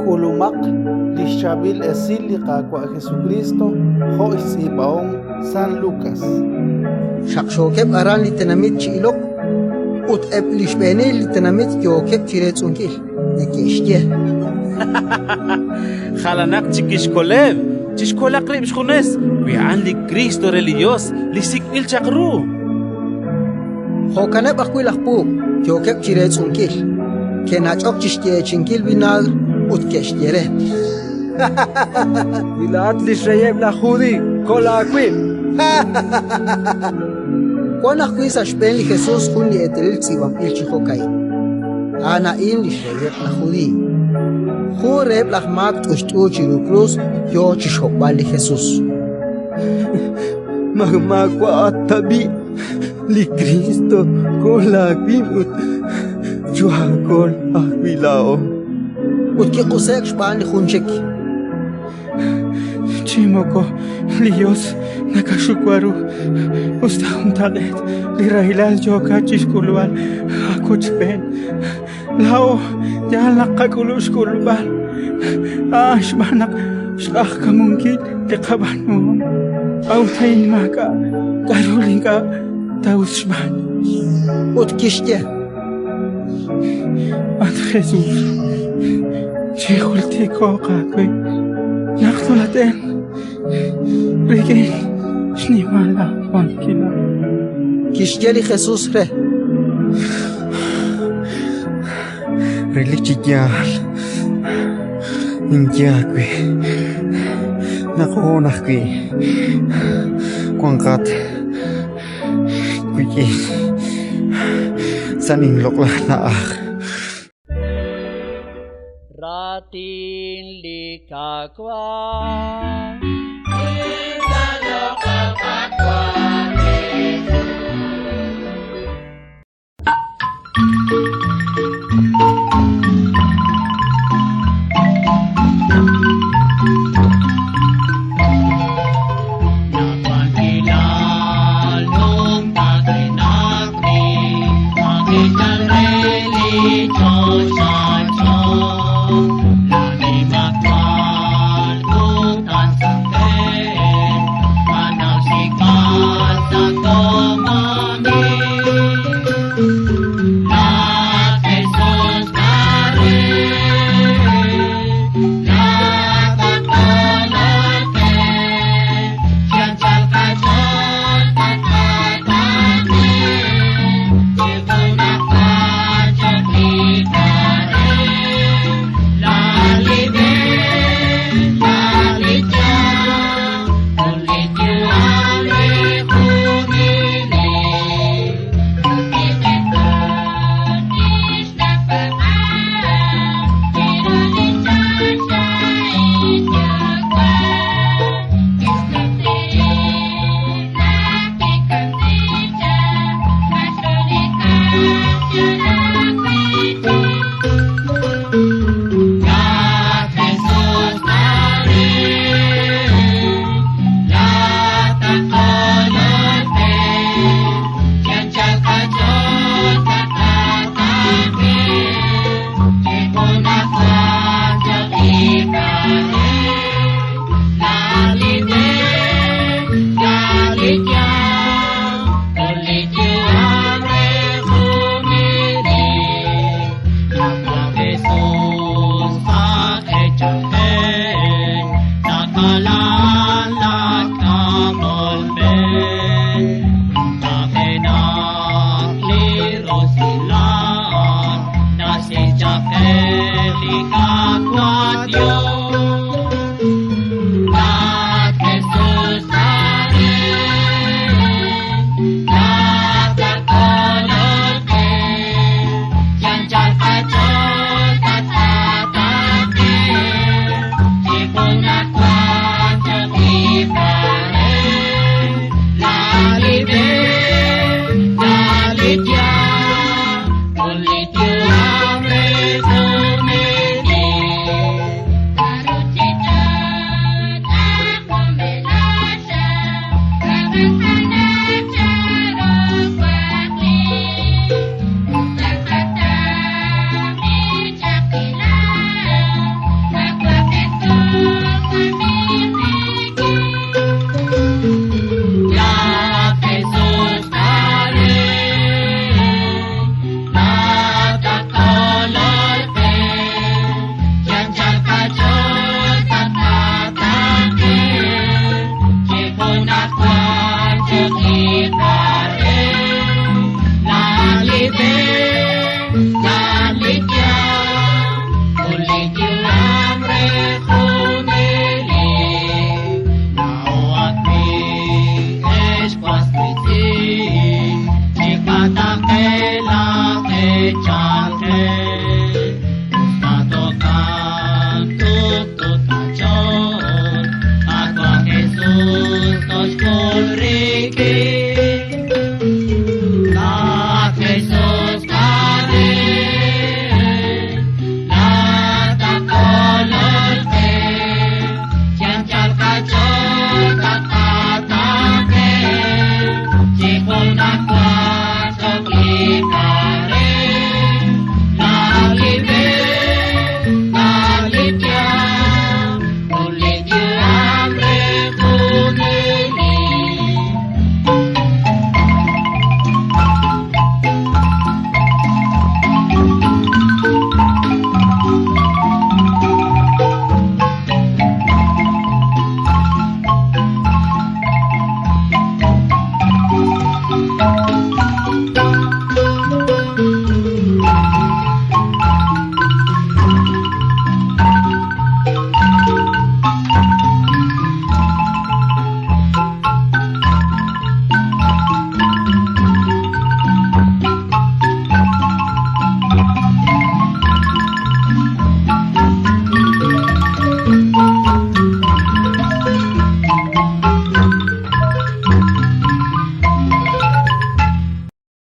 K'ulumaq li xChaab'il Esil li Qaawa' Jesukriist jo' xtz'iib'ahom San Lukas. Xaqxookeb' aran li tenamit chi ilok, ut eb' li xb'eenil li tenamit yookeb' chi reetz'unkil, neke'xye: Jalanaq chik kixkoleb', chixkolaq rib' xjunes, wi a'an li Kristo re li Yos, li sik'b'il chaq ru. Jo'kaneb' ajwi' laj puub' yookeb' chi reetz'unkil, ke'nach'ok chi xyeechi'inkil vinaagr ut ke'xye re: Wi laa'at li xreyeb' laj Judiiy, kol aawib'. Wank ajwi' sa' xb'een li Jesus jun li eetalil tz'iib'anb'il chi jo'ka'in: A'an a'in li xreyeb' laj Judiiy. Jun reheb' laj maak t'ust'u chiru krus yo chi xhob'b'al li Jesus. Ma maawa'at tab'i' li Kristo? Kol aawib' ut choohaakol ajwi' laa'o. Ut kiq'use'k xb'aan li jun chik. Chi moko li Yos nakaxuwa ru, us ta juntaq'eet li rahilal yookat chi xk'ulb'al aawochb'een. Laa'o yaal naq qak'ulub' xk'ulb'al a'an xb'aan naq xq'ajkamunkil li qab'aanuhom, a'ut a'in maak'a' k'aru li ink'a' ta us xb'aan. Ut kixye: At Jesus, chijultiko'q aawe naq tolate'elq rik'in xnimal laawankilal. Kixye li Jesus re: Relik chi yaal ninye aawe naq hoon ajwi' wanqat wik'in sa' linloq'laj na'aj. Raatin li Qaawa'.